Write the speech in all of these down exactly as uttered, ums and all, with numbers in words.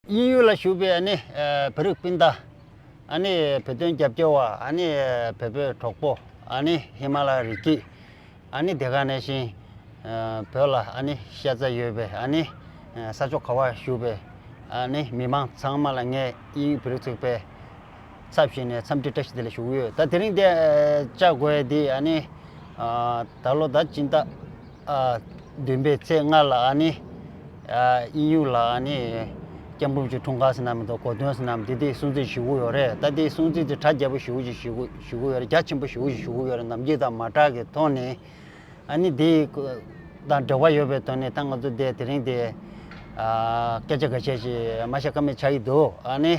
དབྱིན་ཡུལ་ལ་བཞུགས་པའི་ཨ་ནི་བོད་རིགས་སྤུན་ཟླ། ཨ་ནི་བོད་དོན་རྒྱབ་སྐྱོར་བ། ཨ་ནི་བོད་པའི་གྲོགས་པོ། ཨ་ནི་ཧི་མ་ལ་ཡའི་རི་རྒྱུད། ཨ་ནི་དེ་ག་ནང་བཞིན་བོད་ལ་ཨ་ནི་ཤ་ཚ་ཡོད་པའི། ཨ་ནི་ས་ཕྱོགས་ག་བར་བཞུགས་པའི་ཨ་ནི་མི་མང་ཚང་མ་ལ་ངས་དབྱིན་ཡུལ་བོད་རིགས་ཚོགས་པའི་ཚབ་ཞུས་ནས་འཚམས་འདྲི་བཀྲ་ཤིས་བདེ་ལེགས་ཞུ་གི་ཡོད། ད་དེ་རིང་དེ་བཅར་དགོས་ཡ་དེ། ཨ་ནི་ད་ལོ་ད་སྤྱི་ཟླ་བདུན་པའི་ཚེས་ལྔ་ལ་ཨ་ནི་དབྱིན་ཡུལ་ལ་ཨ་ནི་སྐྱབས་མགོན་རིན་པོ་ཆེའི་འཁྲུངས་སྐར་ཟེར་ན་མི་འདུག་གོ་སྟོན་ཟེར་ན་མི་འདུག་དེ་དེ་སྲུང་བརྩི་ཞུ་གི་ཡོད་རེད། ད་དེ་སྲུང་བརྩི་དེ་གྲ་རྒྱས་པོ་ཞེ་པོ་ཅིག་ཞུ་གི་ཞུ་གི་ཡོད་རེད། རྒྱ་ཆེན་པོ་ཞེ་པོ་ཅིག་ཞུ་གི་ཡོད་རེད། ནམ་རྒྱུན་དང་མ་འདྲ་གི་ཐོག་ནས། ཨ་ནི་དེ་དང་འབྲེལ་བ་ཡོད་པའི་ཐོག་ནས་ད་ང་ཚོ་དེ་དེ་རིང་དེ་སྐད་ཆ་འགའ་ཤས་ཤིག་མ་བཤད་ཀ་མེད་ཆགས་ཀྱི་འདུག་ཨ་ནི་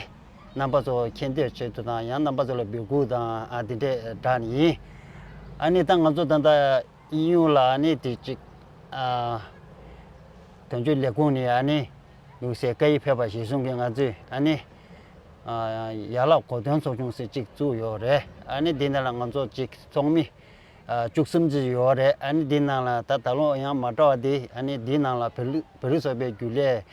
རྣམ་པ་ཚོ་མཁྱེན་བརྩེ་ཆེད་དུ་དང་། ཡང་རྣམ་པ་ཚོ་ལ་འབོད་སྐུལ་དང་། ཨ་དེ་འདྲས་དྲངས་ནས་ཡིན། ཨ་ནི་ད་ང་ཚོ་ད་ལྟ་དབྱིན་ཡུལ་ལ་ཨ་ནི་དེ་གཅིག་ཨ་དོན་གཅོད་ལས་ཁུངས་ནས་ཨ་ནི་ལུགས་སྲོལ་བཀའ་ཡིག་ཕེབས་པ་གཞིར་བཟུང་གིས་ང་ཚོས་ཨ་ནི་ཨ་ཡན་ལག་གོ་སྟོན་ཚོགས་ཆུང་ཟེར་གཅིག་བཙུགས་ཡོད་རེད། ཨ་ནི་འདི་ནང་ལ་ང་ཚོ་གཅིག་ཚོགས་མི་ཨ་བཅུ་གསུམ་ཙམ་ཡོད་རེད། ཨ་ནི་འདི་ནང་ལ་ད་ད་ལོ་ཡང་མ་འདྲ་བ་དེ། ཨ་ནི་འདི་ནང་ལ་བོད་རིགས་བོད་རིགས་ཚོགས་པའི་རྒྱུན་ལས་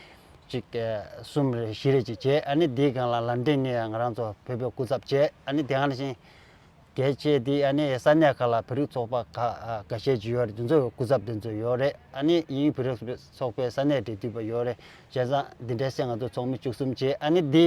གཅིག་ཨ་གསུམ་རེ་བཞི་རེ་ཅིག་བྱས། ཨ་ནི་འདིའི་སྒང་ལ་ལན་ཌན་ནས་ང་རང་ཚོ་བོད་པའི་སྐུ་ཚབ་བྱས། ཨ་ནི་དེ་ག་ནང་བཞིན་གལ་ཆེ་དེ་ཨ་ནི་ས་གནས་ཁག་ལ་བོད་རིགས་ཚོགས་པ་ཁག་ཨ་འགའ་ཤས་ཅིག་ཡོད་རེད། དེ་ཚོའི་སྐུ་ཚབ་དེ་ཚོ་ཡོད་རེད། ཨ་ནི་དབྱིན་ཡུལ་བོད་རིགས་ཚོགས་པའི་ས་གནས་འབྲེལ་མཐུད་པ་ཡོད་རེད། བྱས་ཙང་འདི་འདྲའི་སེ་ང་ཚོ་ཚོགས་མི་བཅུ་གསུམ་བྱས། ཨ་ནི་འདི་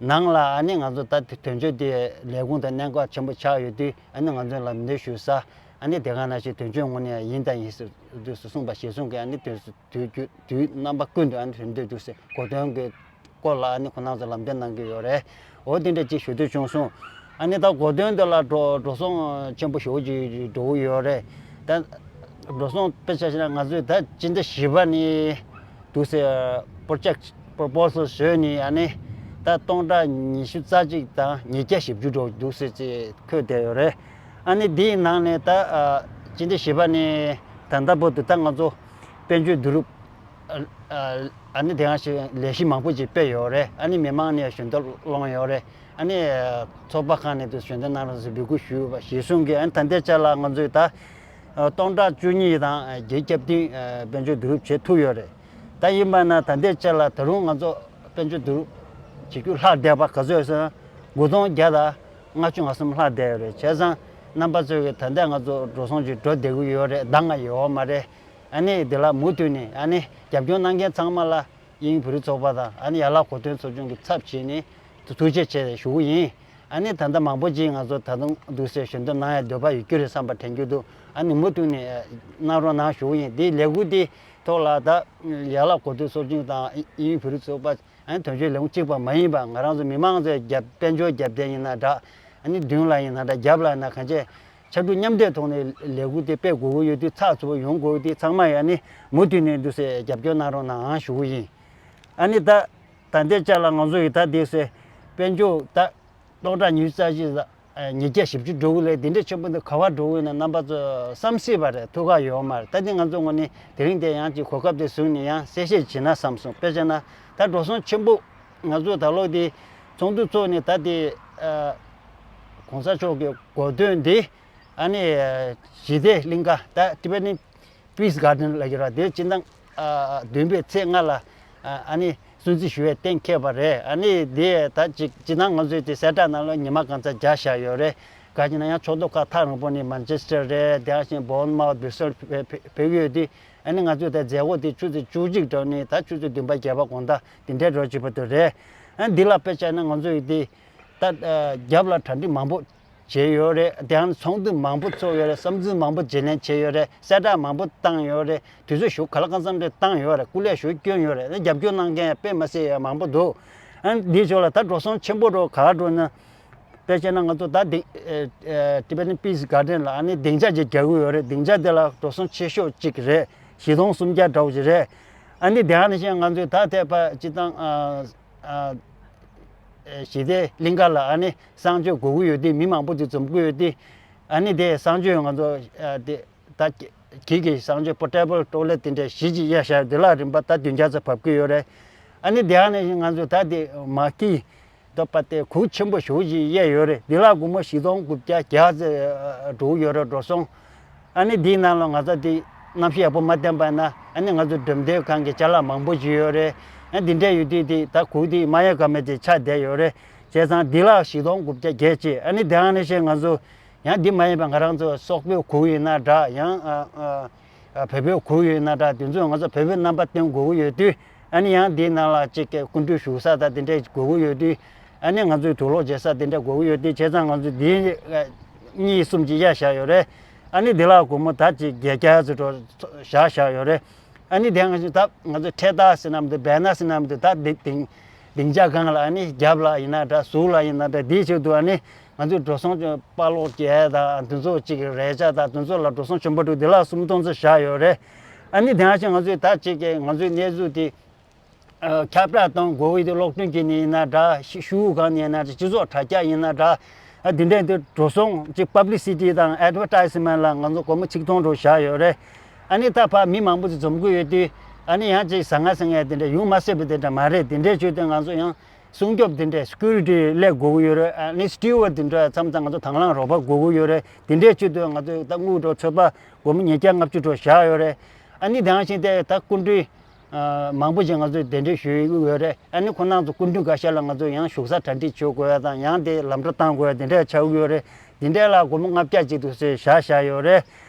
ནང་ལ་ཨ་ནི་ང་ཚོ་ད་དོན་གཅོད་དེ་ལས་ཁུངས་དང་གནད་འགག་ཆེན་པོ་ཆགས་ཡོད་དུས། ཨ་ནི་ང་ཚོའི་ལམ་སྟོན་ཞུ་ས། ཨ་ནི་དེ་ག་ནང་བཞིན་དོན་གཅོད་ངོས་ནས་ཡིན་དང་ཡིན་ཟེར་དུས་སུ་གསུངས་པ་གཞིར་བཟུང་གིས། ཨ་ནི་དུས་སུ་དུས་རྒྱུན་དུས་རྣམ་པ་ཀུན་ཏུ་ཨ་ནི་རིམ་བསྟུད་དུས་སུ་གོ་སྟོན་གྱི་སྐོར་ལ་ཨ་ནི་ཁོང་རྣམ་ཚོ་ལམ་སྟོན་གནང་གི་ཡོད་རེད། འོ་དེ་འདྲ་ཅིག་ཞུ་འདོད་བྱུང་སོང་། ཨ་ནི་ད་གོ་སྟོན་དེ་ལ་འགྲོ་འགྲོ་སོང་ཆེན་པོ་ཞེ་པོ་ཅིག་འགྲོ་གི་ཡོད་རེད། ད་འགྲོ་སོང་དཔེ་ཆ་བཞག་ན་ང་ཚོས་ད་སྤྱི་ཟླ་བཞི་པ་ནས་འདུག་སེ་པོ་རོ་ཇེག་པོ་རོ་པོ་སལ་བཟོས་ནས། ཨ་ནི་ད་སྟོང་ཕྲག་ཉི་ཤུ་རྩ་གཅིག་དང་ཉིས་བརྒྱ་བཞི་བཅུ་འགྲོ་འདུག་སེ་ཅིག་འཁོད་བསྡད་ཡོད་རེད། ཨ་ནི་འདིའི་ནང་ནས་ད་ཨ་སྤྱི་ཟླ་བཞི་པ་ནས་ད་ལྟ་བར་དུ་ད་ང་ཚོ་དཔལ་འབྱོར་བསྡུ་རུབ། ཨ་ཨ་ཨ་ནི་དེ་ཡང་ཞིག་ལས་གཞི་མང་པོ་ཅིག་སྤེལ་ཡོད་རེད། ཨ་ནི་མི་མང་ནས་ཞལ་འདེབས་སློང་ཡོད་རེད། ཨ་ནི་ཚོགས་པ་ཁག་ནས་དུ་ཞལ་འདེབས་གནང་རོགས་ཟེར་འབོད་སྐུལ་ཞུས་པ་གཞིར་བཟུང་གིས། ཨ་ནི་ད་ལྟའི་ཆ་ལ་ང་ཚོས་ད་ཨ་སྟོང་ཕྲག་བཅུ་གཉིས་དང་བརྒྱད་བརྒྱ་བདུན་ཨ་དཔལ་འབྱོར་བསྡུ་རུབ་བྱེད་ཐུབ་ཡོད་རེད། ད་ཡིན་པ་ན་ད་ལྟའི་ཆ་ལ་ད་རུང་ང་ཚོ་དཔལ་འབྱོར་བསྡུ་རུབ་བྱེད་རྒྱུ་ལྷག་བསྡད་པ་ག་ཚོད་ཡོད་ཟེར་ན། དགུ་སྟོང་བརྒྱ་དང་ལྔ་བཅུ་ང་གསུམ་ལྷག་བསྡད་ཡོད་རེད། བྱས་ཙང་རྣམ་པ་ཚོས་ཀྱི་ད་ལྟ་ང་ཚོ་འགྲོ་སོང་ཅིག་འགྲོ་བསྡད་ཀྱི་ཡོད་རེད། ཟླ་ལྔ་ཡོད་མ་རེད། ཨ་ནི་དེ་ལ་མུ་མཐུད་ནས་ཨ་ནི་རྒྱབ་སྐྱོར་གནང་མཁན་ཚང་མ་ལ་དབྱིན་བོད་རིགས་ཚོགས་པ་དང་ཨ་ནི་ཡན་ལག་གོ་སྟོན་ཚོགས་ཆུང་གི་ཚབ་བྱས་ནས་ཐུགས་རྗེ་ཆེ་ཞུ་གི་ཡིན། ཨ་ནི་ད་ལྟ་མང་པོ་ཅིག་ང་ཚོ་ད་དུང་འདུག་སེ་ཞལ་འདེབས་གནང་ཡ་འདོད་པ་ཡོད་རྒྱུ་རེད་བསམ་པ་དྲན་རྒྱུ་འདུག་ཨ་ནི་མུ་མཐུད་ནས་གནང་རོགས་གནང་ཞུ་གི་ཡིན། དེའི་ལས་འགུལ་དེ་ཐོག་ལ་ད་ཡན་ལག་གོ་སྟོན་ཚོགས་ཆུང་དང་དབྱིན་བོད་རིགས་ཚོགས་པ། ཨ་ནི་དོན་གཅོད་ལས་ཁུངས་གཅིག་པ་མ་ཡིན་པ། ང་རང་ཚོ་མི་མང་ཚོའི་རྒྱབ་དཔལ་འབྱོར་རྒྱབ་རྟེན་ཡིན་ན་འདྲ། ཨ་ནི་མདུན་ལ་ཡིན་ན་འདྲ། རྒྱབ་ལ་ཡིན་ན། གང་ཅི་ཕྱར་གྲུ་མཉམ་འདེགས་ཐོག་ནས་ལས་འགུལ་དེ་སྤེལ་དགོས་ཀྱི་ཡོད་དུས། ཚགས་ཚུད་པོ་ཡོང་དགོས་ཀྱི་དུས། ཚང་མ་ཡིས་ཨ་ནི་མུ་མཐུད་ནས་འདུག་སེ་རྒྱབ་སྐྱོར་གནང་རོགས་གནང་ཞུ་གི་ཡིན། ཨ་ནི་ད་ད་ལྟའི་ཆ་ལ་ང་ཚོ་ཡི་ད་འདུག་སེ་དཔལ་འབྱོར་ད་སྟོང་ཕྲག་ཉི་ཤུ་རྩ་གཅིག་དང་ཉིས་བརྒྱ་བཞི་བཅུ་འགྲོ་གི་ལས་དེ་འདྲའི་ཆེན་པོ་འདི་ག་པར་འགྲོ་གི་ཡོད་ན་རྣམ་པ་ཚོ་བསམ་སྲིད་པ་རེད། ཐུགས་ཁག་ཡོད་མ་རེད། ད་འདི་ང་ཚོ་ངོས་ནས་དེ་རིང་དེ་ཡང་ཅིག་གོ་སྐབས་དེ་བཟུང་ནས་ཡང་གསལ་བཤད་བྱེད་ན་བསམ་སོང་། དཔེ་བྱས་ན་ད་འགྲོ་སོང་ཆེན་པོ་ང་ཚོ་ད་ལོ་དེ་ཚོགས་འདུ་ཚོགས་ནས་ད་དེ་ཨ་གོང་ས་མཆོག་གི་གོ་སྟོན་དེ་ཨ་ནི་ཞི་བདེ་གླིང་ག་ད་Tibetan Peace Garden ལབ་ཀྱི་རེད། དེ་སྤྱི་ཟླ་ཨ་བདུན་པའི་ཚེས་ལྔ་ལ་ཨ་ཨ་ནི་སྲུང་བརྩི་ཞུ་བའི་གཏན་འཁེལ་བ་རེད། ཨ་ནི་དེ་ད་ཅིག་སྤྱི་ཟླ་ང་ཚོའི་དེ་གསལ་བསྒྲགས་ནང་ལ་ཉི་མ་གང་ཚ་བརྒྱ་བཞག་ཡོད་རེད། ག་ཅི་ན་ཡང་ཕྱོགས་གཏོགས་ཁག་ཐག་རིང་པོ་ནས་Manchester རེད། དེ་ཡང་ཕྱིན་Bournemouth Bristol ཕེབས་ཕེབས་ཀྱི་ཡོད་དུས། ཨ་ནི་ང་ཚོའི་ད་མཛད་སྒོ་དེ་ཆུ་ཚོད་བཅུ་གཅིག་འགྲོ་ནས་ད་ཆུ་ཚོད་བདུན་པ་བརྒྱད་པ་དགོང་དག་དེ་འདྲའི་འགྲོ་བྱེད་པ་དེ་རེད། ཨ་ནི་འདི་ལ་དཔེ་བྱས་ན་ང་ཚོ་ཡི་དེ་ད་རྒྱབ་ལ་གྲ་སྒྲིག་མང་པོ་བྱས་ཡོད་རེད། དེ་ཡང་ཚོགས་འདུ་མང་པོ་ཚོགས་ཡོད་རེད། བསམ་ཚུལ་མང་པོ་བརྗེ་ལེན་བྱས་ཡོད་རེད། གསལ་བསྒྲགས་མང་པོ་བཏང་ཡོད་རེད། དུས་ཚོད་ཞུ་ག་ལ་གང་འཚམ་རེ་བཏང་ཡོད་རེད། སྐུ་ལས་ཞུ་སྐྱོན་ཡོད་རེད། རྒྱབ་སྐྱོར་གནང་མཁན་དཔེ་མ་སྲིད་ཡ་མང་པོ་འདུག་ཨ་ནི་འདིའི་ཕྱོགས་ལ་ད་འགྲོ་སོང་ཆེན་པོ་འགྲོ་ག་འགྲོ་ན། དཔེ་བྱས་ན་ང་ཚོ་ད་འདི་ཨེ་ཨེ་Tibetan Peace Garden ལ་ཨ་ནི་སྡིངས་ཆ་ཅིག་རྒྱག་གི་ཡོད་རེད། སྡིངས་ཆ་དེ་ལ་འགྲོ་སོང་ཆེ་ཤོས་གཅིག་རེད། བཞི་སྟོང་སུམ་བརྒྱ་འདྲ་བོ་ཅིག་རེད། ཨ་ནི་དེ་ཡང་ནང་བཞིན་ང་ཚོས་ད་ཐད་པ་སྤྱི་བཏང་ཨ་ཨ་ཨེ་ཞི་བདེ་གླིང་ག་ལ་ཨ་ནི་གསང་སྤྱོད་དགོས་ཀྱི་ཡོད་དུས། མི་མང་པོ་ཅིག་འཛོམས་ཀྱི་ཡོད་དུས། ཨ་ནི་དེ་གསང་སྤྱོད་ང་ཚོ་ཨ་དེ་ད་གི་གི་གསང་སྤྱོད་པོར་ཊེ་བལ་ཊོ་ལེཊ་དེ་འདྲ་བཞི་ཅིག་གཡར་བཞག་དེ་ལ་རིན་པ་ད་བདུན་བརྒྱ་ཙམ་བབས་ཀྱི་ཡོད་རེད། ཨ་ནི་དེ་ཡང་ནང་བཞིན་ང་ཚོས་ད་དེ་མ་ཀི་ད་པ་དེ་གུག་ཆེན་པོ་ཞེ་པོ་ཅིག་གཡར་ཡོད་རེད། འདི་ལ་སྒོར་མོ་བཞི་སྟོང་དགུ་བརྒྱ་བརྒྱ་ཙམ་འགྲོ་གི་ཡོད་རེད། འགྲོ་སོང་། ཨ་ནི་འདིའི་ནང་ལ་ང་ཚོ་དེ་གནམ་གཤིས་ཡག་པོ་མ་བསྟན་པ་ན། ཨ་ནི་ང་ཚོ་འགྲེམས་སྟོན་ཁང་གི་ཅ་ལག་མང་པོ་ཅིག་ཡོད་རེད། ཡང་འདི་འདྲས་ཡོད་དུས་དེ་ད་གུག་དེ་མ་ཡལ་ག་མེད་དེ་ཆགས་བསྡད་ཡོད་རེད། བྱས་ཙང་འདི་ལ་བཞི་སྟོང་དགུ་བརྒྱ་བརྒྱད་ཅེ། ཨ་ནི་དེ་ཨ་ནི་བཤད་ང་ཚོ་ཡང་འདི་མ་ཡིན་པ་ང་རང་ཚོ་སོག་པོའི་གུག་ཡིན་ན་འདྲ། ཡང་ཨ་ཨ་བལ་པོའི་གུག་ཡིན་ན་འདྲ། དེ་ཚོ་ང་ཚོ་བལ་པོའི་རྣམ་པ་སྟོན་དགོས་ཀྱི་ཡོད་དུས། ཨ་ནི་ཡང་འདིའི་ནང་ལ་ཅིག་གི་སྐུ་མགྲོན་བཞུགས་ས་དང་དེ་འདྲས་དགོས་ཀྱི་ཡོད་དུས། ཨ་ནི་ང་ཚོའི་དུག་ལོག་བྱེད་ས་དེ་འདྲས་དགོས་ཀྱི་ཡོད་དུས། བྱས་ཙང་ང་ཚོ་འདི་གཉིས་གསུམ་ཅིག་གཡར་བཞག་ཡོད་རེད། ཨ་ནི་འདི་ལ་སྒོར་མོ་ད་ཅིག་བརྒྱད་བརྒྱ་ཙམ་འགྲོ་བཞག་བཞག་ཡོད་རེད། ཨ་ནི་དེ་ང་ཚོ་ད་ང་ཚོ་འཕྲེད་དར་ཟེར་ན་མི་འདུག་བེ་ནར་ཟེར་ན་མི་འདུག་ད་འདི་སྡིངས་སྡིངས་ཆ་སྒང་ལ་ཨ་ནི་རྒྱབ་ལ་ཡིན་ན་འདྲ། ཟུར་ལ་ཡིན་ན་འདྲ། འདིའི་ཆེད་དུ་ཨ་ནི་ང་ཚོས་འགྲོ་སོང་ཅིག་པར་སློག་བྱས་དང་། དེ་ཚོ་ཅིག་རས་ཆ་དང་དེ་ཚོ་ལ་འགྲོ་སོང་ཆེན་པོ་འགྲོ་འདི་ལ་སུམ་སྟོང་ཙམ་བཞག་ཡོད་རེད། ཨ་ནི་དེ་ནང་བཞིན་ང་ཚོས་ད་ཅིག་གི་ང་ཚོའི་གནས་ཚུལ་དེ་ཨ་ཁྱབ་བསྒྲགས་གཏོང་དགོས་ཀྱི་དེ་གློག་འཕྲིན་གྱི་ནས་ཡིན་ན་འདྲ། ཤི་ཤུགས་སྒང་ནས་ཡིན་ན་འདྲ། སྤྱི་ཚོགས་དྲ་རྒྱ་ཡིན་ན་འདྲ། ཨ་དེ་འདྲས་དེ་འགྲོ་སོང་ཅིག་པབ་ལི་སི་ཊི་དང་ཨེ་ཌི་ཝར་ཊའི་སི་མེན་ཊི་ལ་ང་ཚོ་སྒོར་མོ་ཆིག་སྟོང་འགྲོ་བཞག་ཡོད་རེད། ཨ་ནི་ད་ཕར་མི་མང་པོ་ཅིག་འཛོམས་ཀྱི་ཡོད་དུས། ཨ་ནི་ཡང་ཅིག་ཟ་ང་ཟ་ངེ་དེ་འདྲས་ཡོང་མ་སྲིད་པ་དེ་འདྲ་མ་རེད། དེ་འདྲས་བྱས་ཏེ་ང་ཚོ་ཡང་སྲུང་སྐྱོབ་དེ་འདྲས་སི་ཀུ་རི་ཊི་སླེབས་དགོས་ཀྱི་ཡོད་རེད། ཨ་ནི་སི་ཊི་ཝར་ཌི་དེ་འདྲས་མཚམས་མཚམས་ང་ཚོ་དང་བླངས་རོགས་པ་དགོས་ཀྱི་ཡོད་རེད། དེ་འདྲས་བྱས་དུས་ང་ཚོ་ད་དངུལ་འགྲོ་ཚོད་དཔག་སྒོར་མོ་ཉིས་བརྒྱ་ལྔ་བཅུ་འགྲོ་བཞག་ཡོད་རེད། ཨ་ནི་དེ་ནང་བཞིན་དེ་ད་སྐུ་མགྲོན་ཨ་མང་པོ་ཞིག་ང་ཚོས་གདན་འདྲེན་ཞུས་ཡོད་རེད། ཨ་ནི་ཁོང་རྣམ་ཚོ་སྐུ་མགྲོན་འགའ་ཤས་ལ་ང་ཚོས་ཡང་བཞུགས་ས་གྲ་སྒྲིག་བྱེད་དགོས་ཡ་དང་། ཡང་དེ་ལམ་འགྲོ་གཏང་དགོས་ཡ་དེ་འདྲས་ཆགས་ཀྱི་ཡོད་རེད། དེ་འདྲས་ལ་སྒོར་མོ་ལྔ་བརྒྱ་ཅིག་འདུག་སེ་བཞག་བཞག་ཡོད་རེད།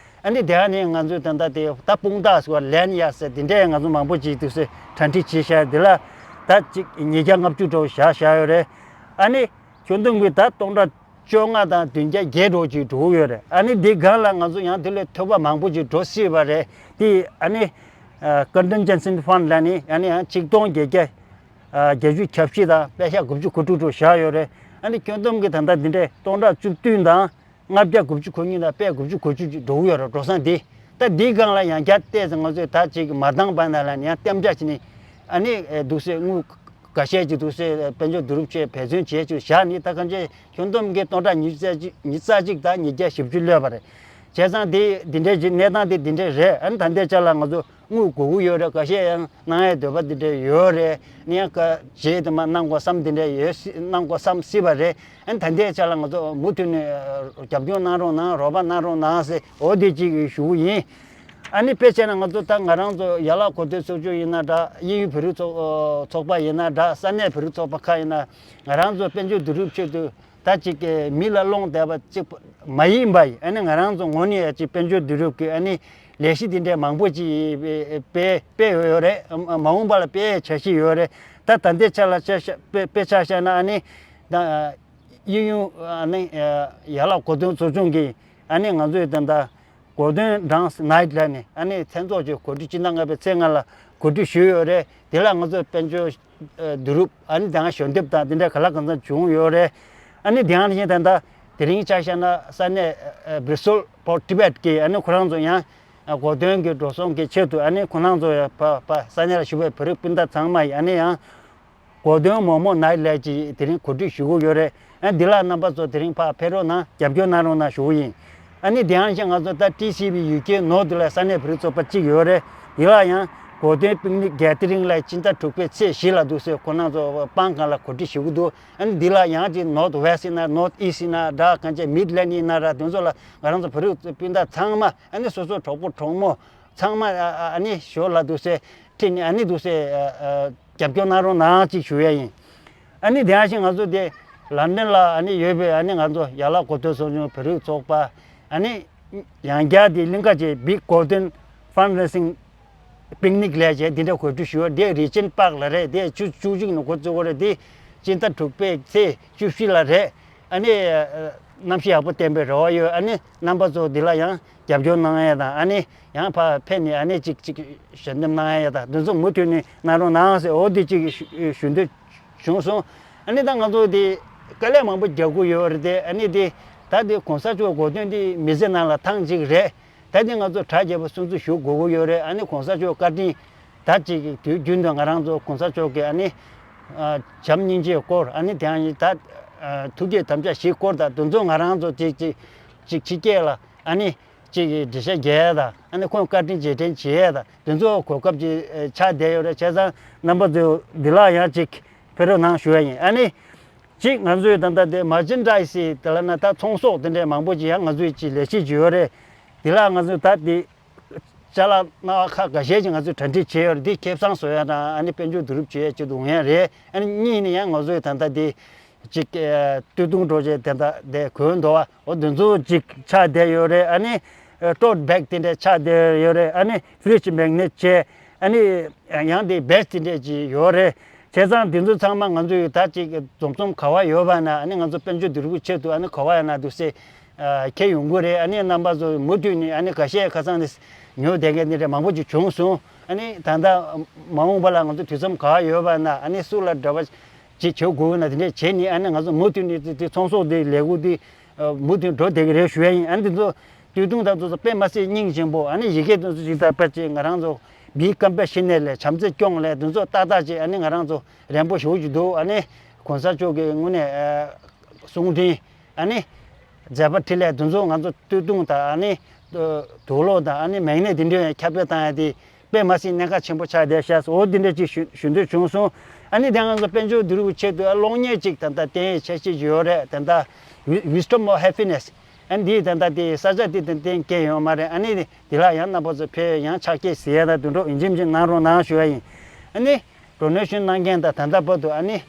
ཨ་ནི་དེ་ནས་ང་ཚོས་ད་ལྟ་དེ་ད་དཔུང་རྟགས་ཟེར་བ་ལན་ཡ་ཟེར་དེ་འདྲས་ང་ཚོ་མང་པོ་ཅིག་འདུག་སེ་གྲ་སྒྲིག་བྱས་བཞག་དེ་ལ་ད་ཅིག་ཉིས་བརྒྱ་ལྔ་བཅུ་འགྲོ་བཞག་བཞག་ཡོད་རེད། ཨ་ནི་ཁྱོན་བསྡོམས་ཀྱི་ད་སྟོང་ཕྲག་བཅོ་ལྔ་དང་བདུན་བརྒྱ་བརྒྱད་འགྲོ་ཅིག་འགྲོ་གི་ཡོད་རེད། ཨ་ནི་འདི་སྒང་ལ་ང་ཚོ་ཡང་དེ་ལས་ཐོལ་པ་མང་པོ་ཅིག་འགྲོ་སྲིད་པ་རེད། དེ་ཨ་ནི་ཨ་Contingency Fund ལ་ནི་ཨ་ནི་ཡང་ཆིག་སྟོང་བརྒྱད་བརྒྱ་ཨ་བརྒྱད་ཅུ་གྱ་བཞི་དང་པད་ཤག་དགུ་བཅུ་གོ་དྲུག་འགྲོ་བཞག་ཡོད་རེད། ཨ་ནི་ཁྱོན་བསྡོམས་ཀྱི་ད་ལྟ་འདི་འདྲའི་སྟོང་ཕྲག་བཅུ་བདུན་དང་ལྔ་བརྒྱ་དགུ་བཅུ་གོ་གཉིས་དང་པད་དགུ་བཅུ་གོ་བཅུ་ཅིག་འགྲོ་གི་ཡོད་རེད། འགྲོ་སོང་འདི། ད་འདིའི་སྒང་ལ་ཡང་བསྐྱར་བལྟས་ཙང་ང་ཚོས་ད་ཅིག་མ་འདང་པ་ན་ལ་ནི་ཡང་གཏན་འཇགས་བྱས་ནས་ཨ་ནི་འདུག་སེ་དངུལ་འགའ་ཤས་ཅིག་འདུག་སེ་དཔལ་འབྱོར་བསྡུ་རུབ་བྱས་འབད་བརྩོན་བྱས་ཅིག་བཞག་ནས། ད་གང་ཅི་ཁྱོན་བསྡོམས་ཀྱི་སྟོང་ཕྲག་ཉི་ཤུ་རྩ་གཅིག་ཉི་ཤུ་རྩ་གཅིག་དང་ཉིས་བརྒྱ་བཞི་བཅུ་ལོས་པ་རེད། བྱས་ཙང་དེ་འདི་འདྲའི་ཅིག་གནས་སྟངས་དེ་འདི་འདྲའི་རེད། ཨ་ནི་ད་ལྟའི་ཆ་ལ་ང་ཚོ་དངུལ་དགོས་ཀྱི་ཡོད་རེད། འགའ་ཤས་ཡང་གནང་ཡའི་འདོད་པ་འདི་འདྲ་ཡོད་རེད། ཨ་ནི་ཡང་ག་རྗེས་དུ་མ་གནང་དགོས་བསམ་འདི་འདྲ་ཡོད་སྲིད། གནང་དགོས་བསམ་སྲིད་པ་རེད། ཨ་ནི་ད་ལྟའི་ཆ་ལ་ང་ཚོ་མུ་མཐུད་ནས་རྒྱབ་སྐྱོར་གནང་རོགས་གནང་། རོགས་པ་གནང་རོགས་གནང་ཟེར་འོ་དེ་གཅིག་ཞུ་གི་ཡིན། ཨ་ནི་དཔེ་བྱས་ན་ང་ཚོ་ད་ང་རང་ཚོ་ཡན་ལག་གོ་སྟོན་ཚོགས་ཆུང་ཡིན་ན་འདྲ། དབྱིན་ཡུལ་བོད་རིགས་ཚོགས་ཚོགས་པ་ཡིན་ན་འདྲ། ས་གནས་བོད་རིགས་ཚོགས་པ་ཁག་ཡིན་ན། ང་རང་ཚོ་དཔལ་འབྱོར་བསྡུ་རུབ་ཆེད་དུ་ད་ཅིག་གི་མི་ལ་སློང་བསྡད་པ་ཅིག་མ་ཡིན་པ་ཡིན། ཨ་ནི་ང་རང་ཚོ་ངོས་ནས་ཡ་ཅིག་དཔལ་འབྱོར་བསྡུ་རུབ་ཀྱི་ཨ་ནི་ལས་གཞི་འདི་འདྲའི་མང་པོ་ཅིག་སྤེལ་སྤེལ་ཡོད་རེད། མ་འོངས་པ་ལ་སྤེལ་འཆར་གཞི་ཡོད་རེད། ད་ད་ལྟའི་ཆ་ལ་ཆ་བཞག་དཔེ་དཔེ་ཆ་བཞག་ན། ཨ་ནི་ད་དབྱིན་ཡུལ་ཨ་ནི་ཡན་ལག་གོ་སྟོན་ཚོགས་ཆུང་གིས་ཨ་ནི་ང་ཚོའི་ད་ལྟ་Golden Dance Night ལ་ནི་ཨ་ནི་མཚན་ཚོགས་ཀྱི་གོ་སྒྲིག་སྤྱི་ཟླ་ལྔ་པའི་ཚེས་ལྔ་ལ་གོ་སྒྲིག་ཞུས་ཡོད་རེད། དེ་ལ་ང་ཚོ་དཔལ་འབྱོར་བསྡུ་རུབ་ཨ་ནི་དང་ཞལ་འདེབས་དང་དེ་འདྲ་ག་ལ་གང་འཚམ་བྱུང་ཡོད་རེད། ཨ་ནི་དེ་ཡང་བཞིན་ད་ལྟ་དེ་རིང་ཆ་བཞག་ན་ས་གནས་Brussels for Tibet གིས་ཨ་ནི་ཁོ་རང་ཚོ་ཡང་གོ་སྟོན་གྱི་འགྲོ་སོང་གི་ཆེད་དུ་ཨ་ནི་ཁོ་རང་ཚོ་ཡང་ཕ་ཕ་ས་གནས་ལ་བཞུགས་པའི་བོད་རིགས་སྤུན་ཟླ་ཚང་མ་ཡིས་ཨ་ནི་ཡང་གོ་སྟོན་མོག་མོག་ནའི་ལས་ཀྱི་དེ་རིང་གོ་སྒྲིག་ཞུ་གི་ཡོད་རེད། ཨ་འདི་ལ་རྣམ་པ་ཚོ་དེ་རིང་ཕར་ཕེབས་རོགས་གནང་། རྒྱབ་སྐྱོར་གནང་རོགས་གནང་ཞུ་གི་ཡིན། ཨ་ནི་དེ་ཡང་ཞིག་ང་ཚོ་ད་ཊི་སི་ཝི་ཡུ་ཀེ་ནོར་ཐ་ལ་ས་གནས་བོད་རིགས་ཚོགས་པ་གཅིག་ཡོད་རེད། འདི་ལ་ཡང་གོ་སྟོན་པིག་ནིག་གྷེ་ཐ་རིང་ལ་སྤྱི་ཟླ་དྲུག་པའི་ཚེས་བཞི་ལ་འདུག་སེ་ཁོ་རང་ཚོ་སྤང་སྒང་ལ་གོ་སྒྲིག་ཞུ་གི་འདུག་ཨ་ནི་འདི་ལ་ཡང་ཅིག་North West ཡིན་ན་North East ཡིན་ན་འདྲ། གང་ཅི་Midland ཡིན་ན་འདྲ། དེ་ཚོ་ལ་ང་རང་ཚོ་བོད་རིགས་སྤུན་ཟླ་ཚང་མ་ཨ་ནི་སོ་སོ་གྲོགས་པོ་གྲོགས་མོ་ཚང་མ་ཨ་ནི་ཞོར་ལ་འདུག་སེ་ཁྲིད་ནས་ཨ་ནི་འདུག་སེ་རྒྱབ་སྐྱོར་གནང་རོགས་གནང་ཅིག་ཞུ་ཡ་ཡིན། ཨ་ནི་དེ་ཡང་ཞིག་ང་ཚོ་དེ་ལན་ཌན་ལ་ཨ་ནི་ཡོད་པའི་ཨ་ནི་ང་ཚོ་ཡན་ལག་གོ་སྟོན་ཚོགས་ཆུང་བོད་རིགས་ཚོགས་པ། ཨ་ནི་ཡང་བསྐྱར་དེ་གླིང་ག་ཅེ་Big Golden Fundraising Picnic ལས་བྱས་འདི་འདྲ་གོ་སྒྲིག་ཞུ་བ་དེ་Regent Park ལ་རེད། དེ་བཅུ་བཅུ་གཅིག་ནས་འགོ་བཙུགས་པ་རེད། དེ་སྤྱི་ཟླ་དྲུག་པའི་ཚེས་བཅུ་བཞི་ལ་རེད། ཨ་ནི་གནམ་གཤིས་ཡག་པོ་བསྟན་པའི་རེ་བ་ཡོད། ཨ་ནི་རྣམ་པ་ཚོ་འདི་ལ་ཡང་རྒྱབ་སྐྱོར་གནང་ཡ་དང་། ཨ་ནི་ཡང་ཕར་ཕེབས་ནས་ཨ་ནི་ཅིག་ཅིག་ཞལ་འདེབས་གནང་ཡ་དང་། འདི་ཚོ་མུ་མཐུད་ནས་གནང་རོགས་གནང་ཟེར་འོ་དེ་ཅིག་ཞུ་ཞུ་འདོད་བྱུང་སོང་། ཨ་ནི་ད་ང་ཚོ་དེ་དཀའ་ལས་མང་པོ་རྒྱག་དགོས་ཡོད་རེད་དེ། ཨ་ནི་དེ་ད་དེ་གོང་ས་མཆོག་གོ་སྟོན་དེ་མི་ཚེ་ནང་ལ་ཐེངས་གཅིག་རེད། ད་དེ་ང་ཚོ་གྲ་རྒྱས་པོ་སྲུང་བརྩི་ཞུ་དགོས་ཀྱི་ཡོད་རེད། ཨ་ནི་གོང་ས་མཆོག་བཀའ་དྲིན་ད་ཅིག་དུས་རྒྱུན་དུ་ང་རང་ཚོ་གོང་ས་མཆོག་གི་ཨ་ནི་བྱམས་སྙིང་རྗེའི་སྐོར། ཨ་ནི་དེ་ཡང་ད་ཐུགས་བསྐྱེད་དམ་བཅའ་བཞིའི་སྐོར་དང་། དེ་ཚོ་ང་རང་ཚོ་ཅིག་ཅིག་ཅིག་ཕྱི་རྒྱལ་ལ་ཨ་ནི་ཅིག་འགྲེལ་བཤད་རྒྱག་ཡ་དང་། ཨ་ནི་ཁོང་བཀའ་དྲིན་རྗེས་དྲན་བྱེད་ཡ་དང་། དེ་ཚོ་གོ་སྐབས་ཅིག་ཆགས་བསྡད་ཡོད་རེད། བྱས་ཙང་རྣམ་པ་ཚོ་འདི་ལ་ཡང་ཅིག་ཕེབས་རོགས་གནང་ཞུ་ཡ་ཡིན། ཨ་ནི་གཅིག་ང་ཚོས་ད་ལྟ་དེ་Merchandise དེ་ལ་ན་ད་ཚོང་ཟོག་དེ་འདྲས་མང་པོ་ཅིག་ཡང་ང་ཚོས་ཅིག་ལས་བྱེད་ཅིག་ཡོད་རེད། དེ་ལ་ང་ཚོས་ད་དེ་ ཅ་ལག་སྣ་ཁ་འགའ་ཤས་ཅིག་ང་ཚོས་གྲ་སྒྲིག་བྱས་ཡོད་རེད། འདི་ཁེ་བཟང་བཟོ་ཡ་དང་ཨ་ནི་དཔལ་འབྱོར་བསྡུ་རུབ་བྱེད་ཡ་ཆེད་དུ་འོང་ཡ་རེད། ཨ་ནི་གཉིས་ནི་ཡང་ང་ཚོས་ད་ལྟ་འདི་ཅིག་ཨ་སྟོད་ཐུང་འགྲོ་བྱས་དེ་འདྲ་དེ་གོན་འདུག་བ། འོ་དེ་ཚོ་ཅིག་ཆགས་བསྡད་ཡོད་རེད། ཨ་ནི་ཊོཊ་བེག་དེ་འདྲ་ཆགས་བསྡད་ཡོད་རེད། ཨ་ནི་ཕི་རིཇ་མེག་ནེཊ་བྱས། ཨ་ནི་ཡང་དེ་བེ་སི་དེ་འདྲ་ཅིག་ཡོད་རེད། བྱས་ཙང་དེ་ཚོ་ཚང་མ་ང་ཚོ་ཡོད་ད་ཅིག་འཛོམས་འཛོམས་ག་བ་ཡོད་པ་ན་ཨ་ནི་ང་ཚོ་དཔལ་འབྱོར་བསྡུ་རུབ་ཆེད་དུ་ཨ་ནི་ག་བ་ཡོད་ན་འདུག་སེ་ཁྱེར་ཡོང་གི་རེད། ཨ་ནི་རྣམ་པ་ཚོ་མུ་མཐུད་ནས་ཨ་ནི་འགའ་ཤས་ཁ་སང་ནས་ཉོ་བསྡད་མཁན་དེ་འདྲ་མང་པོ་ཅིག་བྱུང་སོང་། ཨ་ནི་ད་ལྟ་མ་འོངས་པ་ལ་ང་ཚོ་དུས་མཚམས་ག་བ་ཡོད་པ་ན་ཨ་ནི་སུ་ལ་འདྲ་བ་ཅིག་བྱེད་དགོས་ན་དེ་འདྲས་བྱས་ནས་ཨ་ནི་ང་ཚོ་མུ་མཐུད་ནས་དེ་དེ་ཚོང་ཟོག་དེ་ལས་འགུལ་དེ་མུ་མཐུད་འགྲོ་བསྡད་ཀྱི་རེད་ཞུ་ཡ་ཡིན། ཨ་ནི་དེ་ཚོ་སྟོད་ཐུང་དང་དེ་ཚོ་དཔེ་མ་སྲིད་སྙིང་རྗེ་པོ། ཨ་ནི་ཡི་གེ་དེ་ཚོ་ཅིག་ད་དཔེ་ཅིག་ང་རང་ཚོ་Be Compassionate ལས་བྱམས་བརྩེ་སྐྱོང་ལས་དེ་ཚོ་ཏག་ཏག་ཅིག་ཨ་ནི་ང་རང་ཚོ་རན་པོ་ཞེ་པོ་ཅིག་འདུག་ཨ་ནི་གོང་ས་མཆོག་གི་དངོས་གནས་གསུང་འཕྲིན། ཨ་ནི་མཛད་པ་འཕྲིན་ལས་དེ་ཚོ་ང་ཚོ་སྟོད་ཐུང་དང་ཨ་ནི་དུག་ལོག་དང་ཨ་ནི་མེག་ནེཊ་དེ་འདྲ་ཁྱབ་སྤེལ་བཏང་ཡ་དེ་དཔེ་མ་སྲིད་གནད་འགག་ཆེན་པོ་ཆགས་བསྡད་ཤག་འོ་དེ་འདྲ་ཅིག་ཞུ་ཞུ་འདོད་བྱུང་སོང་། ཨ་ནི་དེ་ང་ཚོ་དཔལ་འབྱོར་བསྡུ་རུབ་ཆེད་དུ་གློག་བརྙན་ཅིག་ད་ལྟ་བསྟན་འཆར་གཞི་ཅིག་ཡོད་རེད། ད་ལྟ་Wisdom of Happiness ཨ་ནི་དེ་ད་ལྟ་དེ་ས་ཆ་དེ་དེ་གཏན་འཁེལ་ཡོད་མ་རེད། ཨ་ནི་དེ་ལ་ཡང་རྣམ་པ་ཚོ་ཕེབས་ཡང་ཕྱག་འཁྱེར་ཟེར་ཡ་ད་དུད་འགྲོ་ཡིན་གཅིག་མིན་གཅིག་གནང་རོགས་གནང་ཞུ་ཡ་ཡིན། ཨ་ནི་ཌོ་ནེ་ཤན་གནང་མཁན་དང་ད་ལྟ་བར་དུ་ཨ་ནི།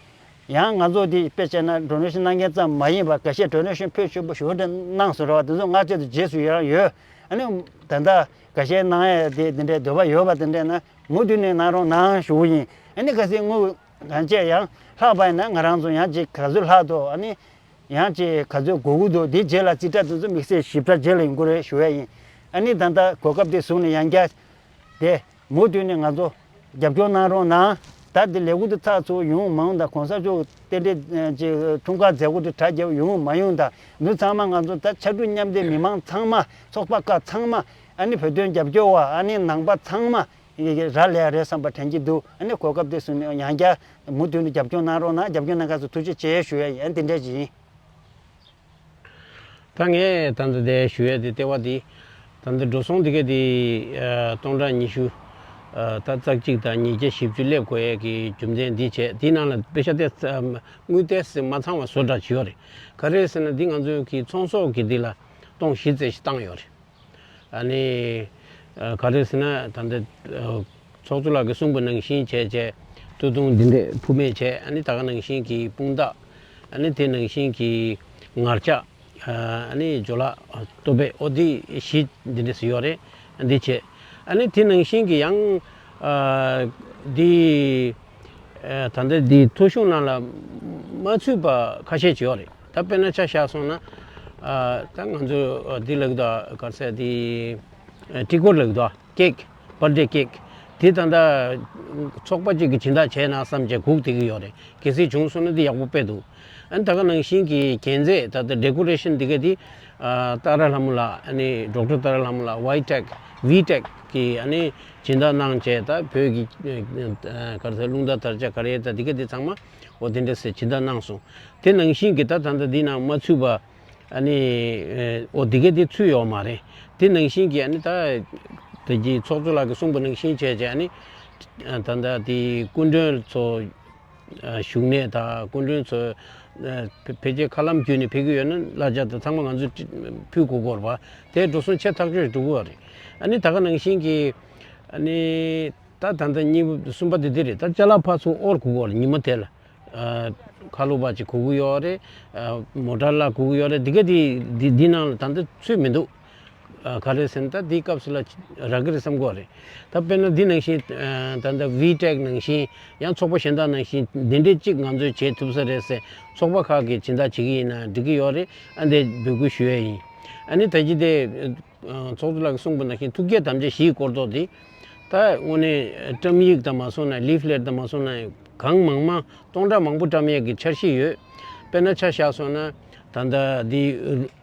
ཡང་ང་ཚོ་འདི་དཔེ་བྱས་ན་ཌོ་ནེ་ཤན་གནང་མཁན་ཙམ་མ་ཡིན་པར་འགའ་ཤས་ཌོ་ནེ་ཤན་ཕོན་ཆེན་པོ་ཞེ་པོ་ཅིག་གནང་སོང་རེད་བ། དེ་ཚོ་སྔ་རྗེས་སུ་རྗེས་སུ་ཡི་རང་ཡོད། ཨ་ནི་ད་ལྟ་འགའ་ཤས་གནང་ཡས་དེ་དེ་འདྲའི་འདོད་པ་ཡོད་པ་དེ་འདྲས་ན་མུ་མཐུད་ནས་གནང་རོགས་གནང་ཞུ་གི་ཡིན། ཨ་ནི་གལ་སྲིད་དངུལ་གང་ཅི་ཡང་ལྷག་པ་ཡིན་ན་ང་རང་ཚོ་ཡང་ཅིག་ག་ཚོད་ལྷག་འདུག་ཨ་ནི་ཡང་ཅིག་ག་ཚོད་དགོས་ཀྱི་འདུག་དེ་རྗེས་ལ་རྩིས་ཁྲ་དེ་ཚོ་དམིགས་བསལ་ཞིབ་ཕྲ་རྗེས་ལ་ཡོང་གི་རེད་ཞུ་ཡས་ཡིན། ཨ་ནི་ད་ལྟ་གོ་སྐབས་དེ་བཟུང་ནས་ཡང་བསྐྱར། དེ་མུ་མཐུད་ནས་ང་ཚོ་རྒྱབ་སྐྱོར་གནང་རོགས་གནང་། ད་འདི་ལས་འགུལ་འདི་ཚགས་ཚུད་ཡོང་མ་ཡོང་དང་གོང་ས་མཆོག་རྟེན་འབྲེལ་ཅིག་འཁྲུངས་སྐར་མཛད་སྒོ་འདི་གྲ་རྒྱས་ཡོང་མ་ཡོང་དང་འདི་ཚང་མ་ང་ཚོ་ད་ཕྱར་གྲུ་མཉམ་འདེགས་མི་མང་ཚང་མ་ཚོགས་པ་ཁག་ཚང་མ་ཨ་ནི་བོད་དོན་རྒྱབ་སྐྱོར་བ་ཨ་ནི་ནང་པ་ཚང་མ་རག་ལས་རེད་བསམ་པ་དྲན་གྱི་འདུག་ཨ་ནི་གོ་སྐབས་འདི་བཟུང་ནས་ཡང་བསྐྱར་མུ་མཐུད་ནས་རྒྱབ་སྐྱོར་གནང་རོགས་གནང་། རྒྱབ་སྐྱོར་གནང་མཁན་ཚོ་ཐུགས་རྗེ་ཆེ་ཞུ་ཡ་ཡིན། ཨ་ནི་འདི་འདྲ་ཅིག་ཡིན། ད་ངས་ད་ལྟ་དེ་ཞུ་ཡས་དེ་ལྟེ་བ་དེ་ད་ལྟ་འགྲོ་སོང་དེ་ག་དེ་ཨ་སྟོང་ཕྲག་ཉི་ཤུ་ཨ་ད་ཙག་གཅིག་དང་ཉིས་བརྒྱ་བཞི་བཅུ་སླེབས་དགོས་ཡས་ཀྱི་རྒྱུ་མཚན་འདི་བྱས། དེའི་ནང་ལ་པེ་ཤ་དེ་དངུལ་དེ་མ་ཚང་བ་བཟོ་འདྲ་བྱས་ཡོད་རེད། ག་རེ་ཟེར་ན་འདི་ང་ཚོའི་གི་ཚོང་ཟོག་གི་འདི་ལ་སྟོང་བཞི་ཙམ་ཞིག་བཏང་ཡོད་རེད། ཨ་ནི་ཨ་ག་རེ་ཟེར་ན་ད་ལྟ་ཨ་ཚོགས་གཙོ་ལགས་ཀྱིས་གསུངས་པ་ནང་བཞིན་བྱས་བྱས་སྟོད་ཐུང་འདི་འདྲས་ཕུབ་མེད་བྱས། ཨ་ནི་ད་ག་ནང་བཞིན་གྱི་དཔུང་རྟགས། ཨ་ནི་དེ་ནང་བཞིན་གྱི་ངར་ལྕགས། ཨ་ནི་ཇོ་ལགས་ལྟོ་ཕད། ཨོ་འདི་བཞི་འདི་འདྲས་སུ་ཡོད་རེད། འདི་བྱས། ཨ་ནི་དེ་ནང་བཞིན་གྱི་ཡང་ཨ་འདི་ཨ་ད་ལྟ་འདི་ཐོ་གཞུང་ནང་ལ་མ་ཚུད་པ་ཁ་ཤས་ཅིག་ཡོད་རེད། ད་དཔེར་ན་ཆ་བཞག་སོང་ན་ཨ་ད་ང་ཚོ་འདི་ལབ་ཀྱི་འདུག་ག་རེ་ཟེར། འདི་ཨ་ཊི་ཀོཊ་ལབ་ཀྱི་འདུག་ཀེག་བར་ཌེ་ཀེག་དེ་ད་ལྟ་ཚོགས་པ་གཅིག་གིས་སྦྱིན་བདག་བྱས་ན་བསམ་བྱས་སྒུག་བསྡད་ཀྱི་ཡོད་རེད། གལ་སྲིད་བྱུང་སོང་ན་དེ་ཡག་པོ་དཔེ་འདུག་ཨ་ནི་ད་ག་ནང་བཞིན་གྱི་གྱོན་རྫས་ད་ལྟ་ཌེ་ཀོ་རེ་ཤན་འདི་ག་དེ་ཨ་ཏཱ་ར་ལྷ་མོ་ལགས། ཨ་ནི་ཌོག་ཊར་ཏཱ་ར་ལྷ་མོ་ལགས། ཝའི་ཊེག་ཝི་ཊེག་གིས་ཨ་ནི་སྦྱིན་བདག་གནང་བྱས། ད་བོད་ཀྱི་ཨ་ག་རེ་ཟེར། རླུང་རྟ་དར་ཆ་ག་རེ་ད་འདི་ག་དེ་ཚང་མ་འོ་དེ་འདྲ་ཟེར་སྦྱིན་བདག་གནང་སོང་། དེ་ནང་བཞིན་གྱི་ད་ད་ལྟ་འདི་ནང་མ་ཚུད་པ། ཨ་ནི་ཨོ་འདི་ག་དེ་ཚུད་ཡོད་མ་རེད། དེ་ནང་བཞིན་གྱི་ཨ་ནི་ད་ད་གི་ཚོགས་གཙོ་ལགས་ཀྱིས་གསུངས་པ་ནང་བཞིན་བྱས་བྱས། ཨ་ནི་ད་ལྟ་དེ་སྐུ་མགྲོན་ཚོ་ཨ་བཞུགས་གནས་དང་སྐུ་མགྲོན་ཚོ་ཨ་ཕལ་ཆེར་མཁའ་ལམ་བརྒྱུད་ནས་ཕེབས་ཀྱི་ཡོད་ན་གླ་ཆ་དང་ཚང་མ་ང་ཚོས་ཕུལ་དགོས་ཀྱི་ཡོད་རེད་པ། དེ་འགྲོ་སོང་ཆེ་ཐག་ཆོད་འགྲོ་གི་ཡོད་རེད། ཨ་ནི་ད་ག་ནང་བཞིན་གྱི་ཨ་ནི་ད་ད་ལྟ་གཉིས་པ་གསུམ་པ་དེ་དེ་རེད། ད་ཅ་ལག་ཕར་ཚུར་དབོར་དགོས་ཀྱི་ཡོད་རེད། ཉི་མ་དེ་ལ། ཨ་ཁ་ལོ་བ་ཅིག་དགོས་ཀྱི་ཡོད་རེད། ཨ་མོ་ཊ་ལ་དགོས་ཀྱི་ཡོད་རེད། འདི་ག་འདི་འདི་འདི་ནང་ལ་ད་ལྟ་ཚུད་མི་འདུག་ཨ་ག་རེ་ཟེར་ན་ད་འདི་སྐབས་སུ་ལ་རག་གི་རེད་བསམ་གྱི་ཡོད་རེད། ད་དཔེར་ན་འདི་ནང་བཞིན་ཨ་ད་ལྟ་ཝི་ཊེག་ནང་བཞིན་ཡང་ཚོགས་པ་གཞན་དག་ནང་བཞིན་འདི་འདྲས་གཅིག་ང་ཚོས་བྱེད་ཐུབ་ས་རེད་ཟེར་ཚོགས་པ་ཁག་གིས་སྦྱིན་བདག་བྱེད་ཀྱི་ཡིན་ན་འགྲིག་གི་ཡོད་རེད། ཨ་འདི་འབོད་སྐུལ་ཞུ་ཡས་ཡིན། ཨ་ནི་ད་ཅི་དེ། ཚོགས་གཙོ་ལགས་ཀྱིས་གསུངས་པ་ནང་བཞིན་ཐུགས་བསྐྱེད་དམ་བཅའ་བཞིའི་སྐོར་ཐོག་དེ། ད་དངོས་གནས་བཀྲམ་ཡིག་དང་མ་སོང་ན་ལིཕ་ལེཊ་དང་མ་སོང་ན་གང་མང་མང་སྟོང་ཕྲག་མང་པོ་བཀྲམ་ཡག་གི་འཆར་གཞི་ཡོད། དཔེར་ན་ཆ་བཞག་སོང་ན་ད་ལྟ་འདི་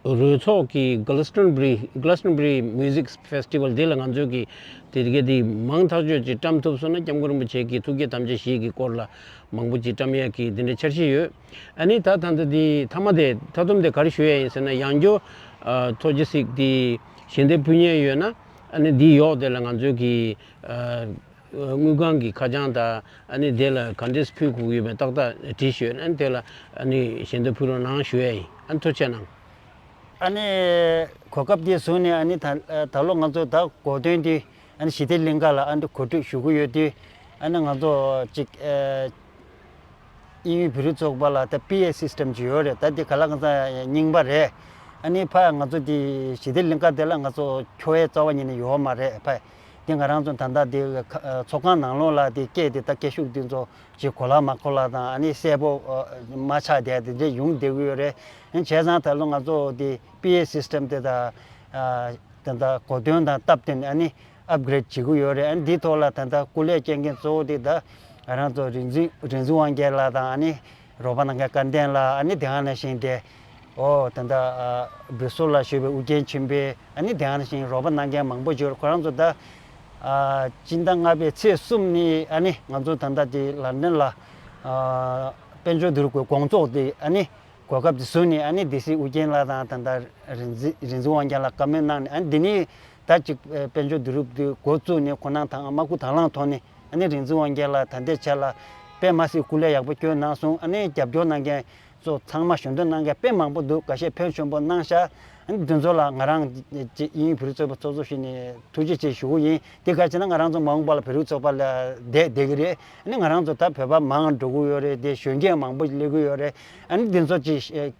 རོལ་ཚོགས་ཀྱི་Glastonbury Glastonbury Music Festival དེ་ལ་ང་ཚོས་ཀྱི་དེ་ག་དེ་མང་ཐག་ཆོད་ཅིག་བཀྲམ་ཐུབ་སོང་ན་སྐྱབས་མགོན་རིན་པོ་ཆེ་གི་ཐུགས་བསྐྱེད་དམ་བཅའ་བཞི་གི་སྐོར་ལ་མང་པོ་ཅིག་བཀྲམ་ཡག་གི་དེ་འདྲའི་འཆར་གཞི་ཡོད། ཨ་ནི་ད་ད་ལྟ་འདི་མཐའ་མ་དེ་མཐའ་སྡོམ་དེ་ག་རེ་ཞུ་ཡ་ཡིན་ཟེར་ན་ཡང་བསྐྱར་ཨ་ཐོ་ཅི་སིག་དེ་ཞལ་འདེབས་ཕུལ་མཁན་ཡོད་ན་ཨ་ནི་འདི་ཡོག་དེ་ལ་ང་ཚོའི་གི་ཨ་དངུལ་ཁང་གི་ཁ་བྱང་དང་ཨ་ནི་དེ་ལ་ག་འདྲས་ཕུལ་དགོས་ཡོད་མེད་ཏག་ཏག་བྲིས་ཡོད། ཨ་ནི་དེ་ལ་ཨ་ནི་ཞལ་འདེབས་ཕུལ་རོགས་གནང་ཞུ་ཡ་ཡིན། ཨ་ནི་ཐུགས་རྗེ་གནང་། ཨ་ནི་གོ་སྐབས་དེ་བཟུང་ནས་ཨ་ནི་ད་ད་ལོ་ང་ཚོ་ད་འགོ་སྟོན་དེ་ ཨ་ནི་ཞི་བདེ་གླིང་ག་ལ་ཨ་ནི་གོ་སྒྲིག་ཞུ་གི་ཡོད་དུས། ཨ་ནི་ང་ཚོ་ཅིག་ཨེ་དབྱིན་ཡུལ་བོད་རིགས་ཚོགས་པ་ལ་ད་པི་ཨེ་སིས་ཊམ་ཅིག་ཡོད་རེད། ད་འདི་ག་ལ་གང་ཟག་རྙིང་པ་རེད། ཨ་ནི་ཕ་ང་ཚོ་འདི་ཞི་བདེ་གླིང་ག་དེ་ལ་ང་ཚོ་འཁྱོག་ཡས་རྩ་བ་ཉིད་ནས་ཡོད་མ་རེད། ཕ་འདི་ང་རང་ཚོ་ད་ལྟ་འདི་ཚོགས་ཁང་ནང་ལོགས་ལ་འདི་སྐད་འདི་ད་སྐད་ཤུགས་འདི་ཚོ་ཅིག་གོ་ལ་མ་གོ་ལ་དང་ཨ་ནི་གསལ་པོ་མ་ཆགས་བསྡད་དེ་འདྲ་ཡོང་བསྡད་ཀྱི་ཡོད་རེད། བྱས་ཙང་ད་ལོ་ང་ཚོ་འདི་པི་ཨེ་སིས་ཊམ་དེ་ད་ད་ལྟ་གོ་སྟོན་དང་སྟབས་བསྟུན་ཨ་ནི་ཨབ་གྷི་རེ་ཌི་བྱེད་ཀྱི་ཡོད་རེད། ཨ་ནི་འདིའི་ཐོག་ལ་ད་ལྟ་སྐུ་ལས་བསྐྱོན་མཁན་གཙོ་བོ་དེ་ད་ང་རང་ཚོ་རིག་འཛིན་རིག་འཛིན་དབང་རྒྱལ་ལགས་དང་ཨ་ནི་རོགས་པ་གནང་མཁན་སྐལ་ལྡན་ལགས། ཨ་ནི་དེ་ག་ནང་བཞིན་དེ་ཨོ་ད་ལྟ་བོད་སོག་ལ་བཞུགས་པའི་ཨུ་རྒྱན་ཆོས་འཕེལ། ཨ་ནི་དེ་ག་ནང་བཞིན་རོགས་པ་གནང་མཁན་མང་པོ་ཡོད། ཁོ་རང་ཚོ་ད་སྤྱི་ཟླ་ལྔ་པའི་ཚེས་གསུམ་ནས་ཨ་ནི་ང་ཚོ་ད་ལྟ་དེ་ལན་ཌན་ལ་དཔལ་འབྱོར་བསྡུ་རུབ་ཀྱི་དགོང་ཚོགས་དེ་ཨ་ནི་གོ་སྐབས་དེ་བཟུང་ནས་ཨ་ནི་སྡེ་སྲིད་ཨུ་རྒྱན་ལགས་དང་ད་ལྟ་རིག་འཛིན་རིག་འཛིན་དབང་རྒྱལ་ལགས་བཀའ་མོལ་གནང་ནས། ཨ་ནི་འདི་ནས་ད་ཅིག་དཔལ་འབྱོར་བསྡུ་རུབ་དེ་འགོ་བཙུགས་ནས་ཁོ་རང་དང་དམག་ཁུལ་དང་བླངས་ཐོག་ནས་ཨ་ནི་རིག་འཛིན་དབང་རྒྱལ་ལགས་ད་ལྟའི་ཆ་ལ་དཔེ་མ་སྲིད་སྐུ་ལས་ཡག་པོ་བསྐྱོན་གནང་སོང་། ཨ་ནི་རྒྱབ་སྐྱོར་གནང་མཁན་ཚོ་ཚང་མ་ཞུ་འདོད་གནང་མཁན་དཔེ་མང་པོ་འདུག། འགའ་ཤས་ཕན་ཆེན་པོ་གནང་ཤག། ཨ་ནི་འདི་ཚོ་ལ་ང་རང་ཅིག་དབྱིན་ཡུལ་བོད་རིགས་ཚོགས་པ་ཚོགས་གཙོ་ཞུས་ནས་ཐུགས་རྗེ་ཆེ་ཞུ་གི་ཡིན། དེ་ག་བྱས་ན་ང་རང་ཚོ་མ་འོངས་པ་ལ་བོད་རིགས་ཚོགས་པ་ལ་བསྡད་བསྡད་ཀྱི་རེད། ཨ་ནི་ང་རང་ཚོ་ད་བོད་པ་མང་འགྲོ་གི་ཡོད་རེད། དེ་གཞོན་སྐྱེས་མང་པོ་སླེབས་ཀྱི་ཡོད་རེད། ཨ་ནི་འདི་ཚོ་ཅིག་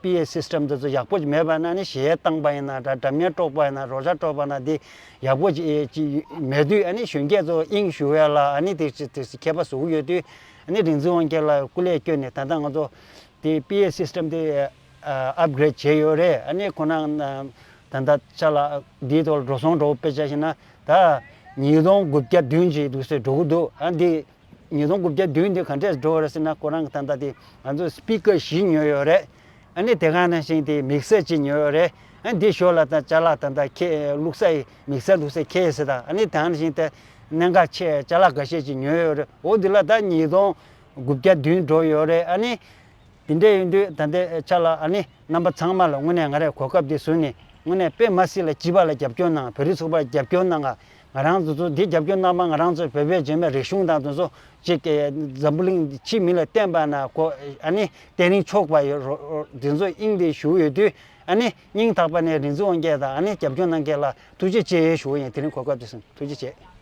པི་ཨེ་སིས་ཊམ་འདི་ཚོ་ཡག་པོ་ཅིག་མེད་པ་ན་ཨ་ནི་གཞས་བཏང་པ་ཡིན་ན་འདྲ། སྒྲ་སྙན་དཀྲོག་པ་ཡིན་ན། རོལ་ཆ་དཀྲོག་པ་ན་འདི་ཡག་པོ་ཅིག་མེད་དུས་ཨ་ནི་གཞོན་སྐྱེས་ཚོ་དབྱིངས་ཞུགས་ཡ་ལ་ཨ་ནི་དེ་དེ་ཁྱད་པར་བཟོ་གི་ཡོད་དུས། ཨ་ནི་རིག་འཛིན་དབང་རྒྱལ་ལགས་སྐུ་ལས་བསྐྱོན་ནས་ད་ལྟ་ང་ཚོ་དེ་པི་ཨེ་སིས་ཊམ་དེ་ཨབ་གྷི་རེ་ཌི་བྱས་ཡོད་རེད། ཨ་ནི་ཁོ་ན་ད་ལྟ་ཅ་ལག་འདིའི་ཐོག་ལ་འགྲོ་སོང་འགྲོ་དཔེ་ཆ་བཞག་ན་ད་ཉིས་སྟོང་དགུ་བརྒྱ་བདུན་ཅིག་འདུག་སེ་འགྲོ་གི་འདུག། ཨ་འདི་ཉིས་སྟོང་དགུ་བརྒྱ་བདུན་འདི་ག་འདྲས་འགྲོ་རེད་ཟེར་ན། ཁོ་རང་གི་ད་ལྟ་དེ་ང་ཚོ་སི་པི་ཀར་བཞི་ཉོས་ཡོད་རེད། ཨ་ནི་དེ་ག་ནང་བཞིན་དེ་མིག་སར་གཅིག་ཉོས་ཡོད་རེད། ཨ་འདི་ཞོར་ལ་ད་ཅ་ལག་ད་ལྟ་ཁྱེད་བླུག་ས་ཡི་མིག་སར་བླུག་ས་ཁྱེད་ཟེར་ད། ཨ་ནི་དེ་ག་ནང་བཞིན་དེ་གནད་འགག་ཆེ་ཅ་ལག་འགའ་ཤས་ཅིག་ཉོས་ཡོད་རེད། འོ་འདི་ལ་ད་ཉིས་སྟོང་དགུ་བརྒྱ་བདུན་འགྲོ་ཡོད་རེད། ཨ་ནི་དེ་འདྲས་ཡིན་དུས་ད་ལྟའི་ཆ་ལ་ཨ་ནི་རྣམ་པ་ཚང་མ་ལ་དངོས་གནས་ང་རས་གོ་སྐབས་འདི་བཟུང་ནས་དངོས་གནས་དཔེ་མ་སྲིད་ལ་སྤྱི་པ་ལ་རྒྱབ་སྐྱོར་གནང་། བོད་རིགས་ཚོགས་པར་རྒྱབ་སྐྱོར་གནང་ག་ང་རང་ཚོ་ཚོ་འདི་རྒྱབ་སྐྱོར་གནང་མ་ང་རང་ཚོ་བོད་པའི་རྗེས་མའི་རིག་གཞུང་དང་དེ་ཚོ་ཅིག་འཛམ་བུ་གླིང་ཕྱི་མི་ལ་བསྟན་པ་ན་གོ་ཨ་ནི་བརྟན་ལྷིང་ཕྱོགས་པ་ཡོད་རོ་རོ་དེ་ཚོ་དབྱིངས་དེ་ཞུ་ཡོད་དུས། ཨ་ནི་སྙིང་ཐག་པ་ནས་རིག་འཛིན་དབང་རྒྱལ་དང་ཨ་ནི་རྒྱབ་སྐྱོར་གནང་མཁན་ལ་ཐུགས་རྗེ་ཆེ་ཞུ་བ་ཡིན། དེ་རིང་གོ་སྐབས་འདི་བཟུང་ཐུགས་རྗེ་ཆེ།